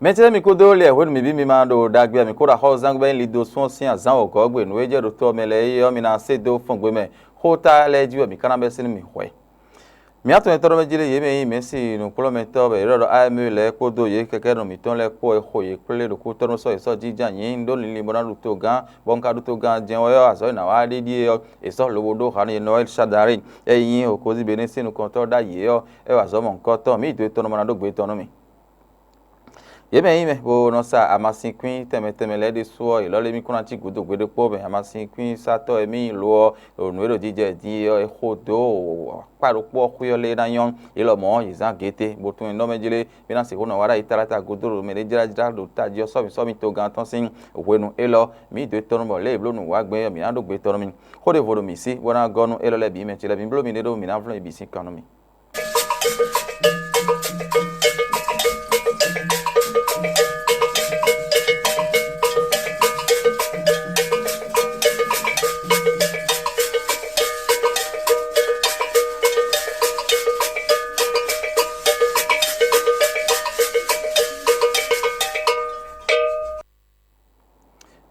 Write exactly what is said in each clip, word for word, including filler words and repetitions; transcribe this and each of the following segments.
Mɛ ce lɛ́ɛ mi kpódó lɛ hwenu mǐ bí mi ma ɖo ɖagbe ɔ́, mǐ kó ɖo axɔ́zángbɛ́ nyí lido sún ɔ́ sín azǎn wǒgɔ́ gbe nǔ e jɛ ɖo to ɔ́ mɛ lɛ́ɛ é ɔ́, mi ná se dó fɔngbe mɛ. Xó ta lɛ́ɛ jí wɛ mǐ ka ná bɛ́ sín nú mì hwɛ. Mǐ atɔn e tɔ́ ɖɔ mɛ jí lé yě mɛ nyí mɛ̌si nǔkplɔ́nmɛtɔ́ wɛ è ɖɔ ɖɔ A M E lɛ́ɛ kpódó yě kɛkɛ́nɔ mǐtɔn lɛ́ɛ kpó wɛ xo yě kplé ɖo kútɔ́nú sɔ́ yě sɔ́ jínjɔ́n anyǐ ɖó linlin bó ná ɖu togán, bɔ un ka ɖu togán jɛ́n wɛ ɔ́, azɔ̌ e nǎ wa ɖe ɖíe ɔ́, è sɔ́ lobo ɖó ha nú yě Nɔwɛ́li Sadarée, e nyí Okozíbe nɛ́ sín nukɔntɔ́ ɖ'ayǐ é ɔ́, é wa azɔ̌ mɔ̌hunkɔtɔn, mǐ yi do e tɔn nɔ mɔ ná ɖó gbe tɔn nú mì. Yě mɛ nyí mɛ bó nɔ sa amasinkwín tɛnmɛ tɛnmɛ lɛ́ɛ ɖésú ɔ́, yě lɔ lé mì kún ná cí gǔdo gbe ɖokpó mɛ. Amasinkwínsatɔ́ e mì nyí lo ɔ́, ɖo nǔ e ɖo jijɛ din é ɔ́, è xo dó akpá ɖokpó ɔ́ xwé ɔ́ lé ná nyɔ́. Yě lɔmɔ̌, yě zán gěte, bó tunwun nɔ mɛ jlé, mì ná sixú nɔ wá ɖ'ayǐ tlátá gúdo ɖo mɛ ɖé jlájlá ɖo tají ɔ́ sɔ́ mì sɔ́ mì togán tɔn sín hwenu élɔ́. Mǐ dó tɔ́ nú bɔ lě e è bló nǔ wá gbɛn é ɔ́, mǐ ná ɖó gbe tɔn nú mì. Xó ɖěvo ɖo mǐ sí, bó ná gɔ́ nú élɔ́ lɛ́ɛ bǐ mɛ ce lɛ́ɛ, mǐ bló miɖée ɖó mǐ ná vlɔ́n yi bǐ sín kan nú mì.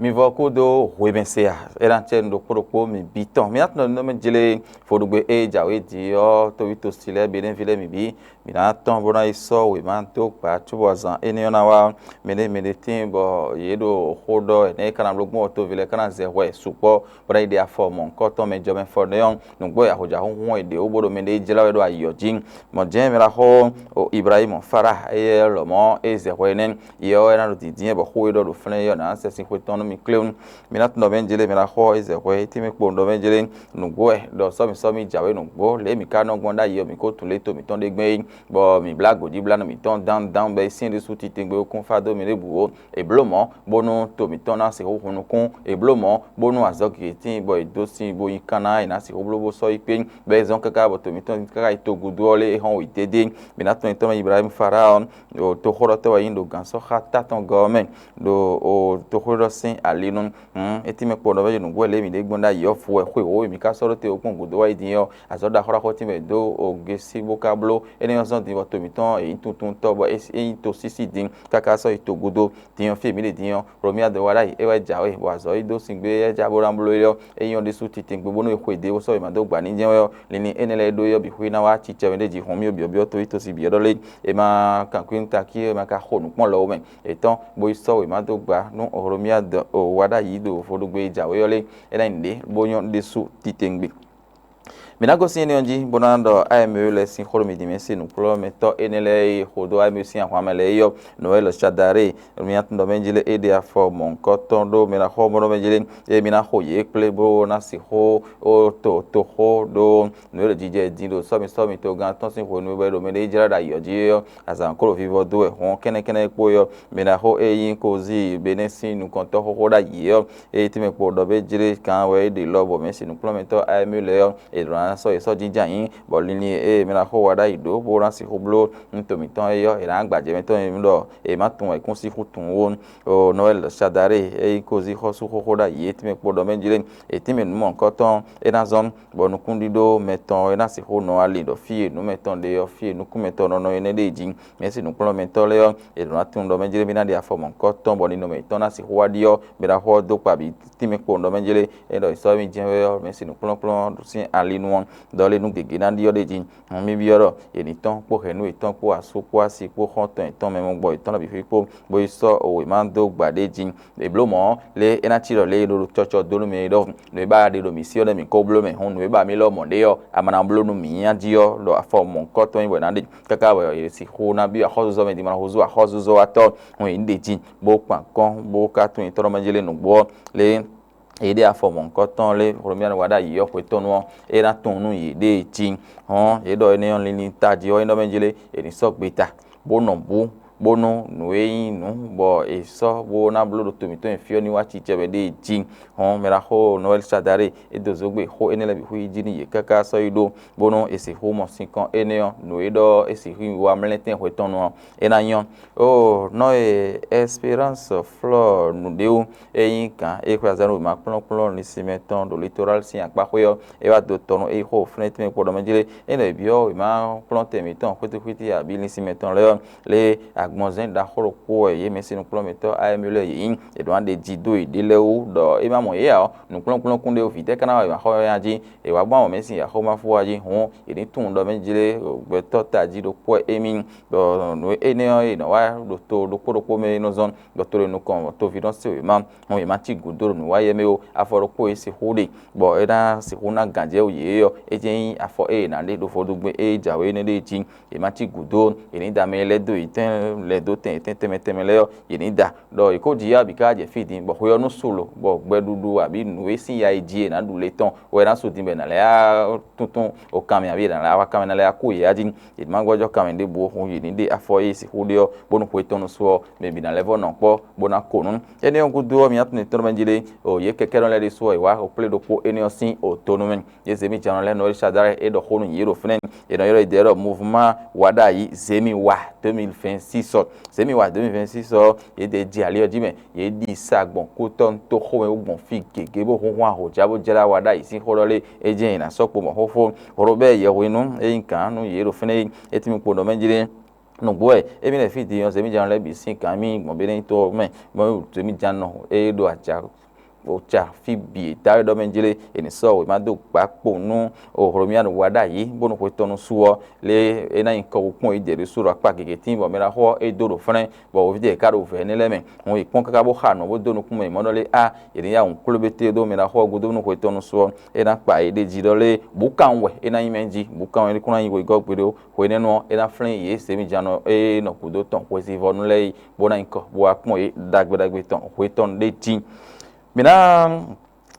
Mi vɔ kúdó hwemɛ se a? É ná cɛ nu ɖokpó ɖokpó mi bǐ tɔn. Mi ná tunɔ nɔ mɛ jlé vodúgbe e jǎwe din ɔ́, tóví tosi lɛ́ɛ, Benɛ́ví lɛ́ɛ mi bǐ, mǐ ná tɔn bó ná yi sɔ́ wěma dó gbǎ cóbɔ azǎn énɛ́ ɔ́ ná wá. Mɛɖé mɛɖé tíin bɔ yě ɖo xó ɖɔ, ɛnɛ́ e ka ná bló gbɔn ɔ́, toví lɛ́ɛ ka ná zɛ hwɛ sukpɔ́ bó ná yi ɖe afɔ mɔ̌hunkɔtɔn mɛ jɔ mɛ fɔ nɛ́ ɔ́, nǔgbó e ahɔ̌jahúnhún e ɖě wú bó ɖo mɛ ɖé jlá wɛ ɖo ayǐ ɔ́ jí. Mɔ̌ jɛ́n mɛ ɖaxó Ibrahímu Fára éyɛ́ lɔmɔ̌ e zɛ hwɛ énɛ́, yɛ ɔ́, é ná ɖo dǐndín bɔ xó e ɖɔ ɖo flɛ́n é ɔ́, nǎ sɛ sín xwé tɔn nú mi kléwún. Mi ná tunɔ mɛ jlé mɛ ná xɔ é zɛ hwɛ, é tɛ́nmɛ kpo un ɖɔ mɛ jlé. Nǔgbó wɛ ɖɔ sɔ́mi sɔ́mi jǎwe nǔgbó lě e mǐ ka nɔ gbɔn ɖ'ayǐ ɔ́, mǐ ko tunwun lě e to mǐtɔn ɖe gbɛn é, bɔ mǐ blá gǒjíblánɔ mǐtɔn dán dán bɔ é syɛ́n ɖésú titewungbe kún fá dó mǐ ɖěbǔ ó. È blǒ mɔ̌ bónú to mǐtɔn ná sixú hun nukún, è blǒ mɔ̌ bónú azɔ̌ gěgé tíin bɔ è dó sin bó nyi kan ná è nǎ sixú bló bó sɔ́ yi kpé, bɔ é zɔ́n káká bɔ to mǐtɔn káká yi togudo ɔ́ lé é hɔn wǐ dédé. Mǐ ná tunwun nyitɔ́ mɛ Ibrahímu Fáráɔn ɖo toxóɖɔtɔ́ wɛ nyí ɖo gǎn sɔ́ xá tántɔn gɔ́ ɔ́ mɛ, ɖo toxóɖɔ sín ali nu. Hǔn é tínmɛ kpo ɖɔ vɛ́ nǔgbó wɛ lě e mǐ ɖe gbɔn ɖ'ayǐ ɔ́ fu wɛ xwé wǒ e mǐ ka sɔ́ ɖó te ɔ́ kpɔ́n gǔdo wá yi din ɔ́, azɔ̌ ɖaxó ɖaxó tínmɛ dó ogesi bó ka bló. Énɛ́ ɔ́ zɔ́n din bɔ to mǐtɔn e nyí tuntun tɔ́ bɔ é nyí to sísí din káká sɔ́ yi togudo. Din ɔ́, fí e mǐ ɖe din ɔ́, Hlomia dó wá ɖ'ayǐ, é wá jǎwe, bɔ azɔ̌ e dó sin gbé é já bó ná bló é ɔ́, é nyí ɔ́ ɖésú titewungbe bónú è xwedó bó sɔ́ wěma dó gbǎ ní jɛ́n wɛ ɔ́, linlin énɛ́ lɛ́ɛ ɖó é ɔ́ bǐ xwé ná wá acicɛ mɛ ɖé jí hɔn mì byɔ̌byɔ́ toví tosi bǐ ɔ́ ɖɔ lé. È ma kan kwín takí, è ma ka xo nǔ kpɔ́n lɔ ó mɛ. È tɔ́n bó yi sɔ́ wěma dó gbǎ nú Hlomia dó wá ɖ'ayǐ ɖo vodúgbe e jǎwe ɔ́ lé, é ná nyí nǔɖé bó nyɔ́ ɖésú titewungbe. Mǐ ná gosín énɛ́ ɔ́ jí, bó ná ɖɔ A M E lɛ́ɛ sín xó ɖo mi din mɛ sín nǔkplɔ́nmɛtɔ́ énɛ́ lɛ́ɛ e xo dó A M E sín ahwan mɛ lɛ́ɛ é ɔ́, Nɔwɛ́li Sadarée, mi ná tunwun ɖɔ mɛ jí lé é ɖe afɔ mɔ̌hunkɔtɔn ɖó mi ná xɔ bó nɔ́ mɛ jí lé, ée mi ná xo yě kplé bó ná sixú to toxó ɖó nǔ e ɖo jijɛ din ɖo sɔ́mi sɔ́mi togán tɔn sín hwenu e bɔ é ɖo mɛ ɖé jlá ɖo ayǐ ɔ́ jí é ɔ́, azǎn kó ɖo vivɔ dó wɛ hɔn kɛ́nnɛ́ kɛ́nnɛ́ kpó é ɔ́, mi ná xo é nyí Kozíi Benɛ́ sín nukɔntɔ́ xóxó ɖ'ayǐ é ɔ́, ée tɛ́nmɛ kpo ɖɔ bé jlé kan wɛ é ɖe lɔ bɔ mɛ̌si nǔkplɔ́nmɛtɔ́ A M E lɛ́ɛ ɔ́, è nɔ ná sɔ́ yě sɔ́ jínjɔ́n ayǐ, bɔ linlin e è mɛ ná xo wa ɖ'ayǐ ɖó bó ná sixú bló nú to mǐtɔn é ɔ́, è nǎ gbajɛ mǐtɔn e ɖɔ è má tunwun wɛ è kún sixú tunwun ó. Nɔwɛ́li Sadarée e nyí Kozí xɔ́sú xóxó ɖ'ayǐ é tɛ́nmɛ kpo ɖɔ mɛ jlé, è tɛ́nmɛ nǔ mɔ̌hunkɔtɔn é ná zɔ́n, bɔ nukúnɖíɖó mɛtɔn é ná sixú nɔ ali ɖɔ fí e nǔ mɛtɔn ɖe ɔ́, fí e nukún mɛtɔn nɔ nɔ é nɛ́ ɖe jí. Mɛ̌si nǔkplɔ́nmɛtɔ́ lɛ́ɛ ɔ́, è nɔ ná tunwun ɖɔ mɛ jlé mì ná ɖe afɔ mɔ̌hunkɔtɔn bɔ ninɔmɛ yětɔn ná sixú wá ɖi ɔ́, mɛ ɖaxó ɔ́ dó kpa bǐ tínmɛ kpowun ɖɔ mɛ jlé, é ɖɔ è sɔ́ mì jɛ́n wɛ ɔ́, mɛ̌si nǔkplɔ́nkplɔ́n sín ali nu ɔ́, ɖɔ lé nú gěgé ná ɖi ɔ́ ɖ'é jí. Hǔn mì byɔ́ ɖɔ yě ní tɔ́n kpó hɛ̌nnu yětɔn kpó asú kpó asi kpó xɔ́ntɔn yětɔn mɛ mɔgbɔ yětɔn lɛ́ɛ bǐ xwí kpó, bó yi sɔ́ wěma dó gbǎ ɖé jí. È blǒ mɔ̌ lé é ná cí ɖɔ lě e è ɖo cɔcɔ dó nú mɛ é ɖɔhun. Nǔ e ba ɖe ɖo mǐ sí ɔ́ nɛ́ mǐ ko bló mɛ, hǔn nǔ e ba mì lɔ mɔ ɖě ɔ́, a ma ná bló nú mǐ nya jí ɔ́, ɖɔ afɔ mɔ̌hunkɔtɔn nyí bɔ è nǎ ɖe káká bɔ è sixú ná byɔ́ axɔ́súzɔ́ mɛ din ma ná húzú axɔ́súzɔ́watɔ́ hɔn yě ní ɖe jí, bó kpan kɔ́n, bó ka tunwun nyitɔ́ mɛ jlé nǔgbó ɔ́, lě e yě ɖe afɔ mɔ̌hunkɔtɔn lé Hlomia wa ɖ'ayǐ ɔ́ xwetɔ́nu ɔ́, é ná tunwun nú yěɖée jí. Hɔn yě ɖɔ énɛ́ ɔ́, linlin tají ɔ́ é nɔ mɛ jlé è nǐ sɔ́ gbeta, bó nɔ bú, bónú nǔ e nyí nǔ bɔ è sɔ́ bó ná bló ɖo to mǐtɔn e fí ɔ́ ní wá cicɛ wɛ ɖée jí. Hɔn mɛ ɖaxó Nɔwɛ́li Sadarée é dó zǒgbe xó énɛ́ lɛ́ɛ bǐ xwí jí nú yě káká sɔ́ yi ɖó, bónú è sixú mɔ sinkɔn énɛ́ ɔ́, nǔ e ɖɔ é sixú yi wá mlɛ́ntɛn hwetɔ́nu ɔ́, é ná nyɔ́. Oo, nɔ e Espérance Flore nǔɖéwú e nyí gǎn e xwe azǎn ɖo wěma kplɔ́nkplɔ́n linsin mɛ tɔn ɖo Littoral sín akpáxwé ɔ́, é wá dó tɔnu é yi xó fínɛ́ tɛ́nmɛ kpo ɖɔ mɛ jlé. É nɔ è byɔ́ wěma kplɔ́ntɛn mǐtɔn xwítíxwítí abǐ linsin mɛ tɔn lɛ́ɛ ɔ́, lé Gbɔnzɛn ɖaxó ɖokpó wɛ yě mɛ sín nukplɔ́nmɛtɔ́ A M U lɛ́ɛ yě nyí. È ɖǒ ná ɖe jí dó yěɖée lɛ́ɛ wú ɖɔ é má mɔ yě ǎ ɔ́, nǔkplɔ́nkplɔ́nkún ɖé vǐ tɛ́ ka ná wa yě wǎ xɔ nya jí? È wǎ gbɔn mɛ̌ sín axɔ́máfú ɔ́ jí hǔn, è ní tunwun ɖɔ mɛ jlé gbɛtɔ́ tají ɖokpó wɛ émí, ɖɔ nǔ énɛ́ ɔ́, è nɔ wá ɖo to ɖokpó ɖokpó mɛ e nɔ zɔ́n, ɖɔ to ɖo nukɔn bɔ toví nɔ se wěma, hɔn è ma cí gǔdo ɖo nǔ wa yɛ mɛ ó. Afɔ ɖokpó e sixú ɖe, bɔ é ná sixú ná gǎnjɛwú yě ɔ́, é jɛ́n nyí afɔ e è nǎ ɖe ɖo vodúngbe e jǎwe énɛ́ ɖe jí. È ma cí gǔdo, è ní da mɛ lɛ́ɛ dó, yětɛn lɛ̌ dó tɛn yětɛn tɛnmɛ tɛnmɛ lɛ́ɛ ɔ́, yě ní da. Ɖɔ è kó ji yá bǐ ká jɛ fí din, bɔ xwe ɔ́ nú solo, bɔ gbɛɖuɖu abǐ nǔ e sín ya yi jí è nǎ ɖu le tɔn wɛ é ná su din bɔ è nǎ lɛ́ yá túntún o kanmɛ abǐ è nǎ lɛ́ wá kanmɛ ná lɛ́ yá kó yě ya jí. È má gbɔjɔ́ kanmɛ ɖěbǔ ó, hun yě ní ɖe afɔ e sixú ɖe ɔ́, bónú xwe tɔn nú su ɔ́, mɛ bǐ ná lɛ́ vɔ́ nɔ kpɔ́ bó ná ko nǔ. Énɛ́ ɔ́ gúdo ɔ́, mi ná tunwun tɔn mɛ jí lé, o yě kɛkɛ́nɔ lɛ́ɛ ɖésú ɔ́, è wǎ o kplé ɖokpó énɛ́ ɔ́ sín o tonú mɛ. Yě zě mì jɛ́n lɛ́ɛ nɔ Sadáre é ɖɔ xó nú yě ɖo fínɛ́. È nɔ ylɔ́ yě ɖɔ mouvement Wadayi Zemi wa deux mille vingt-six ɔ́. Zemi wa deux mille vingt-six ɔ́, yě ɖe ji ali ɔ́ jí mɛ, yě ɖi sa gbɔn kútɔ́ toxo mɛ bó gbɔn fí gěgé bó húnhún ahǒjá bó jlá Wadayi sín xó ɖɔ lé, é jɛ́n è nǎ sɔ́ kpo mɔ xóxó. Robɛ́ɛ Yɛhwenu é nyí gǎn nú yě ɖo fínɛ́ é, é tín kpo nɔ mɛ jí ɖé. Nǔgbó wɛ émí lɛ́ fí din ɔ́, zěmíjánɔ lɛ́ɛ bǐ sín gǎn mì gbɔn Benɛ́nyítɔ́ ɔ́ mɛ, gbɔn zěmíjánɔ e ɖo aja oca fí bǐ e da wɛ ɖɔ mɛ jlé è nǐ sɔ́ wěma dó gbǎ kpo nú Hlomia ɖo wa ɖ'ayǐ, bónú xwe tɔn nú su ɔ́, lě é ná nyí kɔkpɔ́n yi jɛ ɖésú ɖo akpá gěgé tíin bɔ mɛ ná xɔ é dó ɖo fɛ́nɛ́, bɔ wǒví jɛ è ká ɖo vɛ̌ énɛ́ lɛ́ɛ mɛ. Hǔn è kpɔ́n káká bó xa nǔ bó dó nukún mɛ mɔ̌ ɖɔ lé á, è nǐ ya wǔnkló bété dó mɛ ná xɔ gúdo nú xwe tɔn nú su ɔ́, é ná kpa yě ɖ'é jí ɖɔ lé bǔ kawun wɛ é ná nyí mɛ jí, bǔ kawun é kún ná nyí wegɔ́ gbeɖé ó. Hwenɛ́nu ɔ́, é ná flɛ́n yě zěmijannɔ e nɔ gǔdo tɔn xwezivɔ́nu lɛ́ɛ yi, bó ná nyí kɔ, bó wá kpɔ́n yě ɖagbe ɖagbe tɔn hwetɔ́nu ɖé jí. Mǐ ná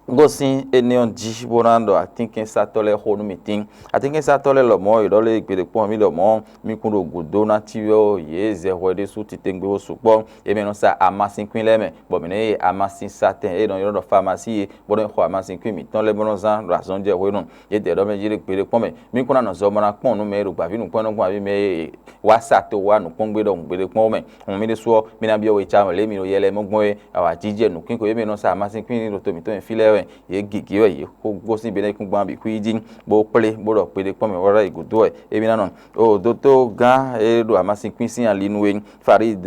gosín énɛ́ ɔ́ jí bó ná ɖɔ atínkɛnsátɔ́ lɛ́ɛ xó nú mì tín. Atínkɛnsátɔ́ lɛ́ɛ lɔmɔ̌, yě ɖɔ lé gbe ɖě kpɔ́n mì lɔmɔ̌, mì kún ɖo gǔdo ná cí wɛ ó, yě zɛ hwɛ ɖésú titewungbe bó sukpɔ́. Yě mɛ nɔ sa amasinkwín lɛ́ɛ mɛ, bɔ mǐ nɔ yi amasinsatɛn e nɔ ylɔ́ ɖɔ famasí é, bó nɔ́ yi xɔ amasinkwín mǐtɔn lɛ́ɛ bó nɔ́ zán ɖo azɔn jɛ hwenu. Yě dɛ ɖɔ mɛ jí ɖé gbe ɖé kpɔ́n mɛ. Mì kún ná nɔ zɔ bó ná kpɔ́n nú mɛ e ɖo gbǎvínǔkpɛ́nnɔ́gbɔn abǐ mɛ e wá sa to wá nǔkpɔ́ngbé ɖɔhun gbe ɖé kpɔ́n mɛ. Hǔn mì ɖésú ɔ́, mì ná byɔ́ we ca mɛ lě mì ɖo yɛ lɛ́ɛ mɔ gbɔn é, awǎjijɛ nǔkwín ko yě mɛ nɔ sa amasinkwín ɖo to mǐtɔn e fí lɛ́ɛ wɛ. Yě gǐgí wɛ yě xó gosín Benɛ́kúngban bǐ xwí jí, bó kplé bó ɖɔ gbe ɖé kpɔ́n mɛ bó ɖɔ yi gǔdo wɛ émí ná nɔ. O dótó gán e ɖo amasinkwín sín ali nú we, Farid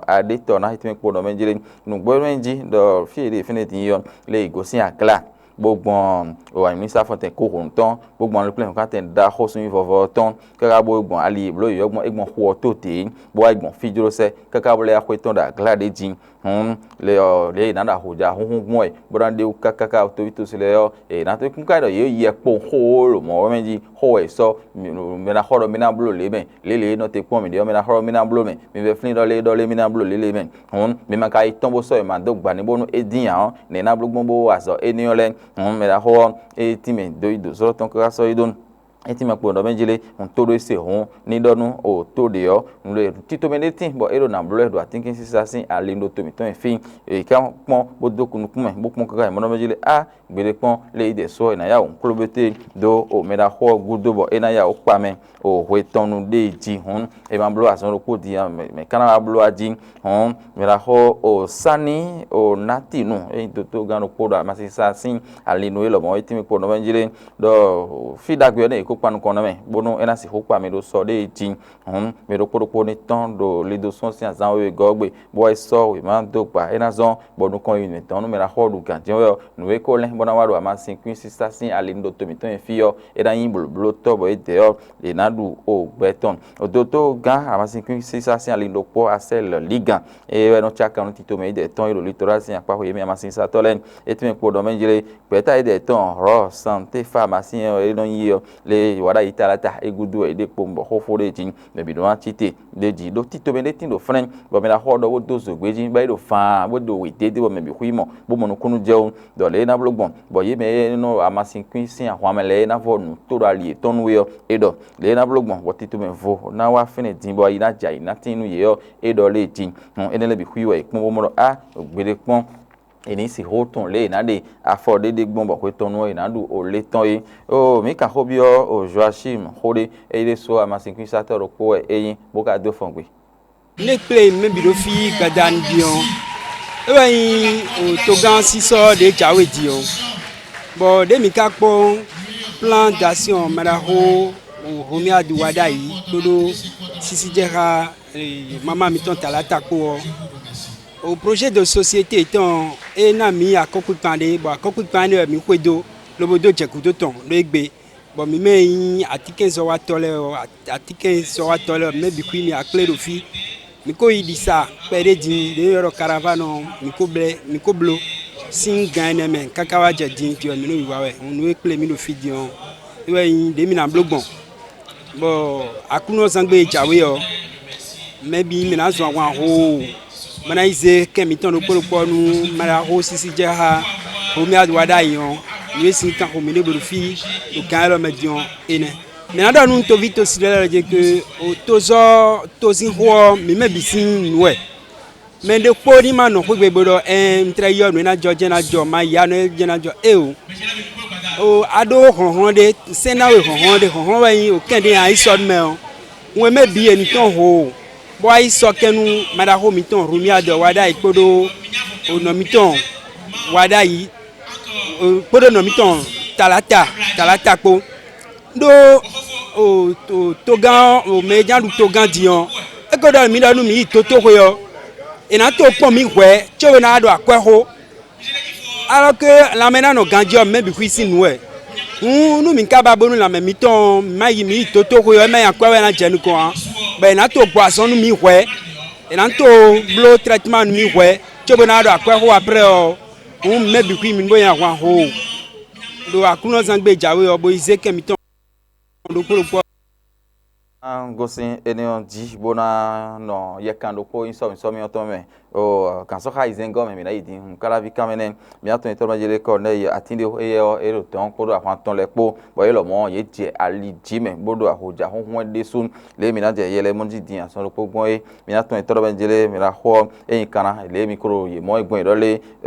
Adétɔ ná tɛ́nmɛ kpo ɖɔ mɛ jlé. Nǔgbó e nɔ jí ɖɔ fí e ɖe fínɛ́ din ɔ́, lě yi gosín aglá, bó gbɔn o anyǔmísá fɔ́ntɛn kó hǒnú tɔn, bó gbɔn alukplɛ́nhɔn ká tɛn ɖaxó sunnyí vɔvɔ tɔn, káká bó gbɔn ali e blǒ yě ɔ́ gbɔn, é gbɔn xu ɔ́ tó dě, bó wá yi gbɔn fí jló sɛ́, káká bó lɛ́ yá xwé tɔn ɖo aglá ɖé jí. Hǔn le ɔ́, lě e è nǎ ɖo ahǒjahúnhún gbɔn wɛ, bó ná ɖe wú káká káká toví tosi lɛ́ɛ ɔ́, è nǎ tó kún ká ɖɔ yě yi yɛ kpowun xóxó ɖo mɔ̌ mɛ jí, xó wɛ è sɔ́. Mɛ ná xɔ ɖɔ mì ná bló lě mɛ, lě lě e nɔ te kpɔ́n mǐ ɖe ɔ́, mɛ ná xɔ ɖɔ mì ná bló mɛ, mi vɛ flín ɖɔ lé ɖɔ lé mì ná bló lě lě mɛ. Hǔn mi ma ka yi tɔ́n bó sɔ́ è ma dó gba n'i bónú é dín ǎ ɔ́, nɛ̌ ná bló gbɔn bó wa azɔ̌ énɛ́ ɔ́ lɛ́ɛ? Hǔn mɛ ná xɔ ɔ́, é tín mɛ dó yi dǒ sɔ́ tɔn káká sɔ́ yi ɖó nú. É tín mɛ kpo ɖɔ mɛ jí lé, un tó ɖó é se hǔn ní ɖɔ nú o tó ɖě ɔ́, un ɖo tito mɛ ɖé tín bɔ é ɖo nǎ bló ɛ ɖo atínkínsísá sín ali ɖo to mǐtɔn e fí. È ká kpɔ́n bó dó nukún mɛ bó kpɔ́n káká yi mɔ ɖɔ mɛ jí lé, á gbeɖé kpɔ́n lé yi ɖɛ sɔ́ è nǎ ya wǔ kló bété dó o mɛ ɖaxó ɔ́ gúdo bɔ é ná ya wǔ kpa mɛ o hwe tɔn nu ɖé jí hǔn. È ma bló azɔn ɖokpó din ǎ, mɛ mɛ ka ná wá bló a jí hǔn. Mɛ ɖaxó o sani o nátinu, é nyí dotogán ɖokpó ɖo amasisa sín ali nú é lɔmɔ̌, é tín mì kpo nɔ mɛ jí lé. Ɖɔ fí ɖagbe ɔ́ nɛ è kó kpa nukɔn ná mɛ, bónú é ná sixú kpa mi ɖo sɔ ɖé jí. Hǔn mɛ ɖokpó ɖokpó ní tɔ́n ɖo lido sɔ́ sín azǎn wěwé gɔ́ gbe, bó wá yi sɔ́ wěma dó gba é ná zɔ́n, bɔ nukɔn yi mǐtɔn nú mɛ ná xɔ ɖu gǎn jɛ́n wɛ ɔ́, nǔ e ko lɛ́n bó ná wá ɖo amasinkwín sísá sín ali ɖo to mǐtɔn e fí ɔ́, é ná nyí blǒblótɔ́ bɔ é dɛ ɔ́, è nǎ ɖu o gbɛ tɔn. Dotó gán amasinkwín sísá sín ali ɖokpó Asɛ́l Lígan, é wɛ nɔ cá kan nú tito mɛ yi dɛ tɔn e ɖo Litorál sín akpá xwe yě mɛ amasin-satɔ́ lɛ́ɛ. É tɛ́nmɛ kpo ɖɔ mɛ jlé, gbɛ̌ta yědɛɛ tɔn Rɔ Santé Famasí e nɔ nyi é ɔ́, lě wǎ ɖo ayi taláta é gúdo wɛ yě ɖe kpowun bɔ xóxó ɖé jí, mɛ bǐ nɔ wá cí te ɖ'é jí. Ɖó tito mɛ ɖé tín ɖo flɛ́n, bɔ mɛ ná xɔ ɖɔ bó dó zǒgbé jí, bɔ é ɖo faan, bó ɖo wědédé, bɔ mɛ bǐ xwí mɔ, bó mɔ nukúnnú jɛ wú, ɖɔ lě e ná bló gbɔn, bɔ yě mɛ e nɔ amasinkwín sín ahwan mɛ lɛ́ɛ e ná vɔ nǔ tó ɖo ali yětɔn nú we ɔ́, é ɖɔ lě e ná bló gbɔn, bɔ tito mɛ vo ná wá fínɛ́ din, bɔ ayi ná jɛ ayǐ ná tín nú yě ɔ́, é ɖɔ lě jí. Hɔn énɛ́ lɛ́ɛ bǐ xwí wɛ è kpɔ́n bó mɔ ɖɔ á, gbeɖé kpɔ́n, è nǐ sixú tunwun lě e è nǎ ɖe afɔ ɖé ɖe gbɔn bɔ hwe tɔn nu ɔ́, è nǎ ɖu o lě tɔn é. Oo, mǐ kan xó byɔ́ o Joachim xó ɖé, é ɖésú amasinkwínsatɔ́ ɖokpó wɛ é nyí, bó ka dó fɔn gbe. Nɛ́ kplé mɛ bǐ ɖo fí gbadanu din ɔ́, é wɛ nyí o togán sísɔ́ ɖě jǎwe din ɔ́, bɔ ɖěe mǐ ka kpɔ́n plán dasíɔn mɛɖaxó Homiadu wá ɖ'ayǐ kpódó Sisi jɛ xá mama mitɔn Talata kpó ɔ́, o projet de société tɔn é ná mǐ akɔ́kpikpan ɖé, bɔ akɔ́kpikpan énɛ́ wɛ mǐ xwedó lobo dó jɛ gǔdo tɔn ɖó égbé, bɔ mǐ mɛ e nyí atínkɛnzɔ́watɔ́ lɛ́ɛ ɔ́, atínkɛnzɔ́watɔ́ lɛ́ɛ ɔ́, mǐ mɛ bǐ xwí mì akplé ɖo fí. Mǐ ko yi ɖi sa kpɛɖé din ɖě e ylɔ́ ɖɔ Caravane ɔ́, mǐ ko blɛ́ mǐ ko bló sín gan ɛnɛ mɛ káká wá jɛ din din ɔ́, mǐ nɔ yi wa wɛ. Nǔ e kplé mǐ ɖo fí din ɔ́, é wɛ nyí ɖě mǐ ná bló gbɔn, bɔ Aklúnɔzán gbe e jǎwe ɔ́, mɛ bǐ mǐ ná zɔn ahwan hoo, bó ná yi zé kɛn mǐtɔn ɖokpó ɖokpó ɔ́ nú Maɖaxó sísí jɛ xá Romuald Wadagni ɔ́, nǔ e sín kanxo mǐ ɖe bǔ ɖo fí ɖo gǎn élɔ́ mɛ din ɔ́, énɛ́. Mǐ ná ɖɔ nú toví tosi lɛ́ɛ lɔ jɛ ke tozɔ́ tozínxó ɔ́, mǐ mɛ bǐ sín nǔ wɛ. Mɛ ɖokpó ní ma nɔ xwé gbe bó ɖɔ ɛɛn, un tlɛ yɔ nǔ e ná jɔ jɛ́n ná jɔ, ma ya nǔ e jɛ́n ná jɔ éeǒ. O a ɖó hlɔ̌nhlɔ́n ɖé, sɛ́n ná we hlɔ̌nhlɔ́n ɖé, hlɔ̌nhlɔ́n wɛ nyí o kɛ́n ɖé a yi sɔ́ nú mɛ ɔ́. Un e mɛ bǐ e nǔ tɔn ho, bó wá yi sɔ́ kɛ́n nú maɖaxó mǐtɔn Hlumia ɖɔ wa ɖ'ayǐ kpódó o nɔ mǐtɔn wa ɖ'ayǐ kpódó nɔ mǐtɔn Talata Talata kpó. Ɖó togán ɔ́, mɛ e ján ɖu togán din ɔ́, é ko ɖɔ mǐ ɖɔ nú mǐ yi dotóxwe ɔ́, è nǎ to kpɔ́n mǐ hwɛ̌ cóbɔ é ná wá ɖo akwɛ́ xó. Alɔ́ ke lanmɛ ná nɔ ganjí ɔ́, mǐ mɛ bǐ xwí sín nǔ wɛ. Hǔn nú mǐ ka ba bónú lanmɛ mǐtɔn ɔ́, mǐ ma yi mǐ yi dotóxwe ɔ́, é ma nyí akwɛ́ wɛ ná jɛ nukɔn ǎ, bɔ è nǎ to gbɔ azɔn nú mǐ hwɛ̌, è nǎ to bló trɛtman nú mǐ hwɛ̌, cóbɔ é ná wá ɖo akwɛ́ xó aprɛ́ ɔ́, hǔn mǐ mɛ bǐ xwí mǐ ní bó nyí ahwan xó ɖo Aklúnɔzán gbe e jǎwe ɔ́, bó yi zé kɛn mǐtɔn ɖokpó ɖokpó ɔ́. Gosín énɛ́ ɔ́ jí bó ná nɔ yɛkan ɖokpó nyí sɔ́mǐ sɔ́mǐ ɔ́ tɔn mɛ. O gǎnsɔ́xá ayizɛ́ngɔ́ mɛ mǐ ná yi din hun káláví kanmɛ nɛ́. Mǐ atɔn nyitɔ́ mɛ jɛ ɖé kɔ nɛ́ yi atín ɖé éyɛ́ ɔ́ é ɖo dɔ̌n kpódó ahwan tɔn lɛ́ɛ kpó, bɔ é lɔmɔ̌ yě jɛ ali jí mɛ bó ɖo ahɔ̌jǎxúnxún wɛ ɖésú. Lě e mǐ ná jɛ yɛ lɛ́ɛ mɔ jí din azɔn ɖokpó gbɔn é, mǐ ná tɔn nyitɔ́ mɛ jɛ ɖé mǐ ná xɔ ényí kanna lě e mǐ ko ɖo yě mɔ é gbɔn é ɖɔ lé.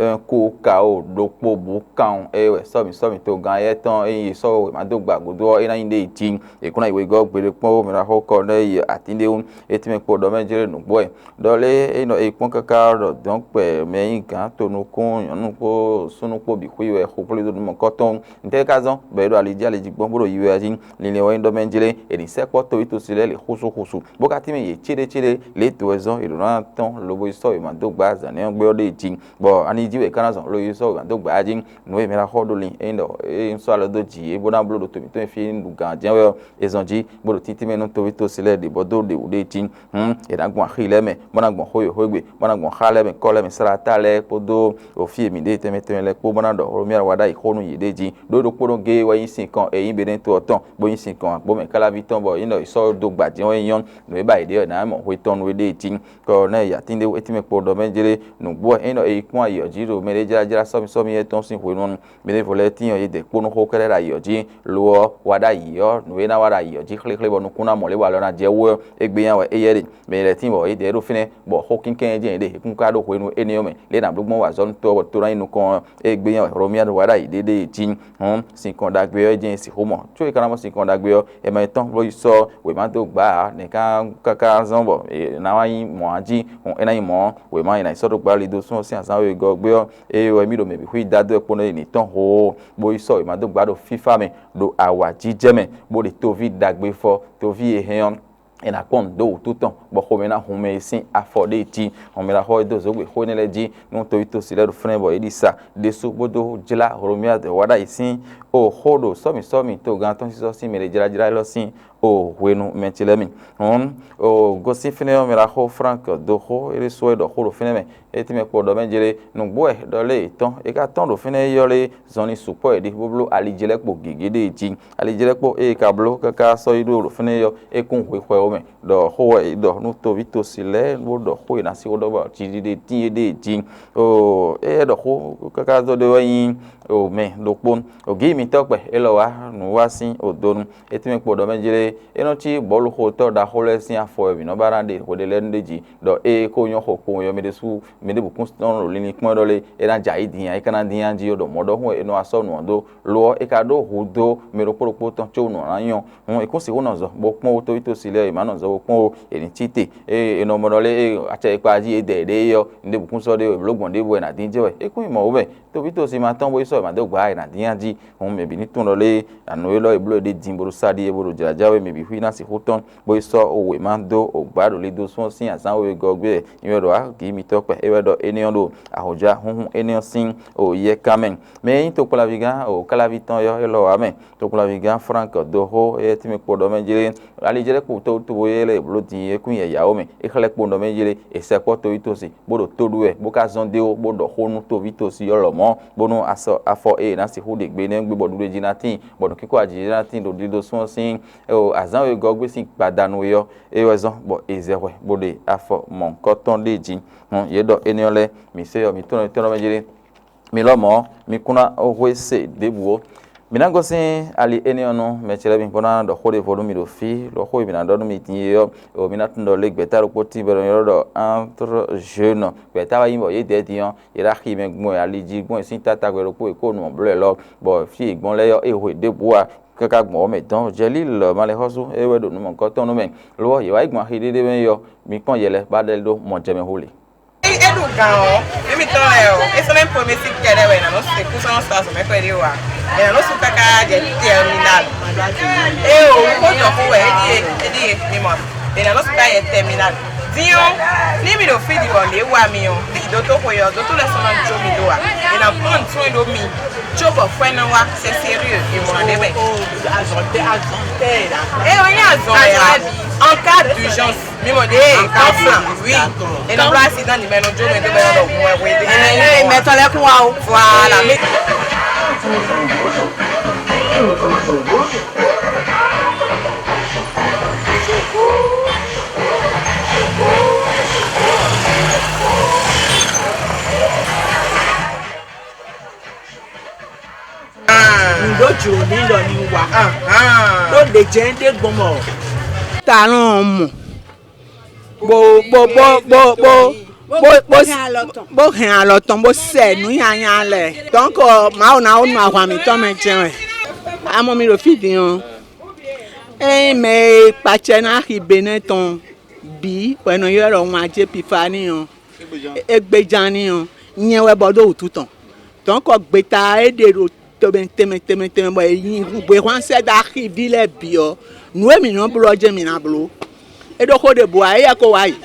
Ko ka o ɖokpó bǔ kan ɔ́, é wɛ sɔ́mǐ sɔ́mǐ togán éyɛ́ tɔn e nyí sɔ́ wěma dó gba gǔdo ɔ́, é ná nyí ɖé yi jí. È kún ná yi wegɔ́ gbeɖé kpɔ́n bó mɛ ná xɔ kɔ ɖɔ é yi atín ɖé wú, é tínmɛ kpó ɖɔ mɛ jlé nǔgbó wɛ. Ɖɔ lé é nɔ é kpɔ́n káká ɖɔ dɔ̌n kpɛ mɛ e nyí gǎn tonukún nyɔ̌nu kpó súnnu kpó bǐ xwí wɛ xo kplɔ́ dó nú mɔ̌kɔ́tɔn. Ntɛ́ ka zɔ́n bɔ é ɖo ali jí ali jí gbɔn bó ɖo yi wɛ jí? Linlin ɔ́ nyí ɖɔ mɛ jlé, è nǐ sɛkpɔ́ toví tosi lɛ́ɛ lě xúsúxúsú, bó ka tínmɛ yě céɖécéɖé lě dǒ wɛ zɔ́n è ɖǒ ná tɔ́n lobo yi sɔ́ wěma dó gbǎ zǎn nɛ́ ɔ́ gbé ɔ́ ɖée jí. Bɔ ani jí wɛ è ka ná zɔn lo yi sɔ́ wěma dó gbǎ jí? Nǔ e mɛ ná xɔ ɖó lin é nyí ɖɔ é sɔ́ alɔ dó jǐ é bó ná bló ɖo to mǐtɔn e fí é nyí ɖu gǎn jɛ́n wɛ ɔ́, è zɔn jí bó ɖo títí mɛ nú toví tosi lɛ́ɛ ɖě bɔ dó ɖě wú ɖée cí. Hǔn è nǎ gbɔn axi lɛ́ɛ mɛ, bó ná gbɔn xó e xwé gbe, bó ná gbɔn xá lɛ́ɛ mɛ, kɔ́ lɛ́ɛ mɛ, sláta lɛ́ɛ kpódó fí e mǐ ɖe tɛnmɛ tɛnmɛ lɛ́ɛ kpó, bó ná ɖɔ Hlomia wá ɖ'ayǐ xó nú yě ɖée jí. Ɖó ɖokpónɔ géé wɛ nyí sinkɔn e nyí Beɖɛ́ɛn to ɔ́ tɔn, bó nyí sinkɔn agbǒmɛ káláví tɔn, bɔ é nɔ yi sɔ́ dó gbǎ jɛ́n wɛ nyí ɔ́, nǔ e ba yě ɖe ɔ́, è nǎ mɔ hwe tɔn nú éɖée jí. Kɔ nɛ́ yǎtín ɖé wú é tínmɛ kpo ɖɔ mɛ jlé nǔgbó wɛ é nɔ yi kpɔ́n ayǐ ɔ́ jí ɖo mɛɖéjlájlá sɔ́mísɔ́mí étɔn sín hwenu ɔ́ nu. Mɛɖěvo lɛ́ɛ tíin ɔ́, yě dɛ kpó nú xó kɛ́ɖɛ́ ɖo ayǐ ɔ́ jí. Lo ɔ́, wa ɖ'ayǐ ɔ́, nǔ e ná wa ɖo ayǐ ɔ́ jí xlexlé bɔ nukún ná mɔ lě walɔ ná jɛ wú ɔ́, égbé nya wɛ éyɛ́ ɖe. Mɛ lɛ́ɛ tíin bɔ yě dɛ ɖó fínɛ́, bɔ xó kínkɛ́n jɛ́n yě ɖe, é kún ka ɖó hwenu énɛ́ ɔ́ mɛ, lě e è nǎ bló gbɔn wa azɔ̌ nú to ɔ́ bɔ to ná yi nukɔn ɔ́, égbé nya wɛ Hlomia ɖo wa ɖ'ayǐ ɖé ɖée jí. Hǔn sinkɔn ɖagbe ɔ́ jɛ́n è sixú mɔ. Có è ka ná mɔ sinkɔn ɖagbe ɔ́, è ma yi tɔ́n bó yi sɔ́ wěma dó gbǎ ǎ, nɛ̌ ká káká zɔ́n bɔ è nǎ wá nyí mɔ̌ ǎ jí? Hǔn é ná nyí mɔ̌, wěma è nǎ yi sɔ́ dó gbǎ lidosún ɔ́ sín azǎn wegɔ́ ɔ́ gbé ɔ́, ée wɛ mì ɖo mɛ bǐ xwí dá dó wɛ kpódó nyi tɔn hoo, bó yi sɔ́ wěma dó gbá ɖo fífá mɛ, ɖo awǎjijɛ mɛ, bó ɖe toví ɖagbe fɔ, toví e hɛn ɔ́, è nǎ kpɔ́n nǔ dó wǔtu tɔn, bɔ xomɛ ná hun mɛ e sín afɔ ɖé jí. Hɔnmɛɖaxɔ e dó zǒgbě xó énɛ́ lɛ́ɛ jí nú toví tosi lɛ́ɛ ɖo flɛ́n bɔ é ɖi sa ɖésú bó dó jlá Hlomia wá ɖ'ayǐ sín o xó ɖo sɔ́mǐ sɔ́mǐ togán tɔn sísɔ́ sín mɛ ɖě jlájlá élɔ́ sín o hwenu mɛ ce lɛ́ɛ mi. Hɔn o gosín fínɛ́ ɔ́, mɛɖaxó Frank dó xó é ɖésú wɛ ɖɔ xó ɖo fínɛ́ mɛ. É tínmɛ kpo ɖɔ mɛ jlé nǔgbó wɛ ɖɔ lé yětɔn é ka tɔ́n ɖo fínɛ́ é yɔ́ lé zɔnlin sukpɔ́ è ɖi bó bló ali jí lɛ́ɛ kpo gěgé ɖée jí. Ali jí lɛ́ɛ kpo ée ka bló káká sɔ́ yi ɖó ɖo fínɛ́ é yɔ́ é kún hwe xwɛ ó mɛ, ɖɔ xó wɛ è ɖɔ nú toví tosi lɛ́ɛ bó ɖɔ xó e ná sí xó ɖɔ bɔ jiɖiɖe tín é ɖée jí. Oo, éyɛ́ ɖɔ xó káká zɔ́ ɖé wɛ nyí o mɛ ɖokpó. Ògǐ mitɔ́ kpɛ élɔ́ wá nǔ wá sín odonu. É tínmɛ kpo ɖɔ mɛ jlé é nɔ cí bɔ̌luxotɔ́ ɖaxó lɛ́ɛ sín afɔ wɛ mǐ nɔ ba ná ɖe hweɖé lɛ́ɛ nu ɖé jí, ɖɔ ée kó nyɔ́ xo kpowun ɔ́, mɛ ɖésú mɛ ɖěbǔ kún nɔ ɖo linlin kpɔ́n ɖɔ lé é ná jɛ ayǐ din ǎ, é ka ná dín nya jí ɔ́, ɖɔ mɔ̌ ɖɔhun wɛ é nɔ wá sɔ́ nǔ ɔ́ dó. Lo ɔ́, é ka ɖó hu dó mɛ ɖokpó ɖokpó tɔn có nǔ ɔ́ ná nyɔ́. Hǔn è kún sixú nɔ zɔ bó kpɔ́n wú toví tosi lɛ́ɛ e ma nɔ zɔn kpɔ́n o, è nǐ cí te. Ée è nɔ mɔ ɖɔ lé, ée acɛ e kpa jí è dɛ yě ɖe é ɔ́, nǔɖé bǔkún sɔ́ ɖé o, è blǒ gbɔn ɖěbǔ wɛ è nǎ dín jɛ wɛ. É kún nyí mɔ̌ ó mɛ, tóví tɔn si ma tɔn bó yi sɔ́ è ma dó gbǎ è nǎ dín nya jí. Hǔn mɛ bǐ ní tunwun ɖɔ lé, anu élɔ́ e bló è ɖe din bó ɖo sa ɖi é bó ɖo jlǎjlá wɛ, mɛ bǐ xwí ná sixú tɔ́n, bó yi sɔ́ wěma dó gbǎ ɖo lido sún ɔ́ sín azǎn wegɔ́ ɔ́ gbe wɛ. Nyi wɛ ɖɔ agǐ mitɔ́ kpɛ é wɛ ɖɔ énɛ́ ɔ́ ɖo ahɔ̌já húnhún énɛ́ ɔ́ sín o yɛ kan mɛ. Mɛ e nyí tokpɔnlaví gán o káláví tɔn ɔ́ élɔ́ ǎ mɛ. Tokpɔnlaví gán Frank Doxó e tɛ́nmɛ kpo ɖɔ mɛ jlé, ali jlɛ́ kpo tó tobo e lɛ́ bló din é kún yɛ yǎwo mɛ. É xlɛ́ kpo ɖɔ mɛ jlé, è sɛkpɔ́ toví tosi, bó ɖo tó ɖu wɛ, bó ka zɔ́n dó bó ɖɔ xó nú toví tosi ɔ́ lɔmɔ̌, bónú asɔ afɔ e è nǎ sixú ɖe gbe nɛ́ gbé bɔ ɖuɖu e jí ná tíin, bɔ nǔkínkɔ́n ajǐjɛ ná tíin ɖo ɖiɖosún ɔ́ sín, o azǎn wegɔ́ gbé sín gbadanu é ɔ́, é wɛ zɔ́n bɔ è zɛ hwɛ bó ɖe afɔ mɔ̌hunkɔtɔn ɖé jí. Hɔn yě ɖɔ énɛ́ ɔ́ lɛ́ɛ, mǐ se ɔ́, mǐ tɔ́n tɔ́n mɛ jlé. Mi lɔmɔ̌, mi kún ná hwe se ɖěbǔ ó. Mi ná gosín ali énɛ́ ɔ́ nú mɛ ce lɛ́ɛ mi bó ná ɖɔ xó ɖěvo nú mi ɖo fí, ɖɔ xó e mi ná ɖɔ nú mi din é ɔ́, o mi ná tunwun ɖɔ lé gbɛ̌ta ɖokpó tín bɔ è nɔ ylɔ́ ɖɔ entre jeunes. Gbɛ̌ta wɛ nyí bɔ yědɛɛ din ɔ́, yě ɖo axi mɛ gbɔn ali jí gbɔn sín tátagbɛ ɖokpó e kó nǔ ɔ́ bló ɛ lɔ, bɔ fí e gbɔn lɛ́ɛ ɔ́, é hwe ɖěbǔ ǎ. Káká gbɔn ɔ́ mɛ dɔn Jɛlíl malɛxɔ́sú é wɛ ɖo nǔ mɔ̌hunkɔtɔn nú mɛ. Lo ɔ́, yě wá yi gbɔn axi ɖé ɖé mɛ é ɔ́, mi kpɔ́n yɛ lɛ́ɛ bá ɖɛ ɖó mɔ jɛ mɛ xó le. É ɖu gǎn ɔ́, mí mitɔn lɛ́ɛ ɔ́, é sɔ́ mɛ promesi kɛɖɛ wɛ nǎ nɔ se kú sɔ́ nɔ sɔ́ azɔ̌ mɛ kpɛɖé wa. È nǎ nɔ su káká jɛ tɛminal. Ée o, wú xó jɔ xó wɛ, é ɖíe, é ɖíe, mi mɔ. È nǎ nɔ su káká jɛ tɛminal. Din ɔ́, ní mi ɖo fí ɖi bɔ lě wa mi ɔ́, ní dotóxwe ɔ́, dotó lɛ́ɛ sɔ́ ná jó mi ɖó wa. È nǎ kplɔ́n nǔsúnnu ɖó mi, cóbɔ fɛ́ ná wá, c'est sérieux, è mɔ ɖě mɛ. Azɔn tɛ azɔn tɛ la. Ée o nyí azɔn wɛ la. En cas d'urgence. Mi mɔ ɖe, kanflan, oui. Enɔ bla accident ni mɛ nɔ jo mɛ do mɛ nɔ ɖɔ gun wɛ wɛ. Ɛɛ, mɛ tɔ lɛ kún wa o. Voilà, mi. Nǔ ɖó jlǒ ní ɖɔ ní wa. Ɖó ɖě jɛ́n ɖé gbɔn mɔ. Talɔn mɔ. Bó bó bó bó bó bó bó bó hɛn alɔ tɔn bó sɛ nǔ nyanya lɛ. Donc Mawu ná wó nɔ ahwan mǐtɔn mɛ jɛ́n wɛ. Amɔ mi ɖo fí din ɔ́. Ényí mɛ e kpacɛ ná xi Benɛ́ tɔn bǐ wɛ nɔ ylɔ́ ɖɔ wun ajé pifa n'i ɔ́, é gbéján n'i ɔ́, nyɛ wɛ bɔ ɖó wǔtu tɔn. Dɔ̌nkɔ gbeta e ɖe ɖo tɛnmɛ tɛnmɛ tɛnmɛ tɛnmɛ bɔ è nyi hwehwán sɛ́ dó axi ví lɛ́ɛ bǐ ɔ́, nǔ e mǐ nɔ bló ɔ́ jɛ́n mǐ ná bló. É ɖó xó ɖěbǔ ǎ, éyɛ́ ko wá yi.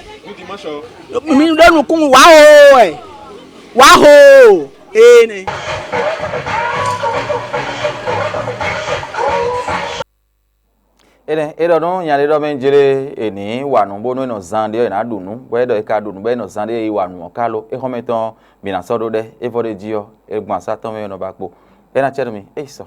Mi ɖó nukúnnú wǎ hoo wɛ, wǎ hoo ee nɛ. Énɛ́ é ɖɔ nú nya ɖé ɖɔ mɛ jlé è nǐ wa nǔ bónú é nɔ zán ɖé ɔ́, è nǎ ɖu nǔ, bɔ é ɖɔ é ka ɖu nǔ bɔ é nɔ zán ɖé e yi wa nǔ ɔ́ ka lo. É xɔ́mɛ tɔn ɔ́, mǐ ná sɔ́ ɖó ɖɛ́, é vɔ ɖé jí ɔ́, é gbɔn asá tɔn mɛ é nɔ ba kpo. É ná cɛ́ nú mì, é yi sɔ.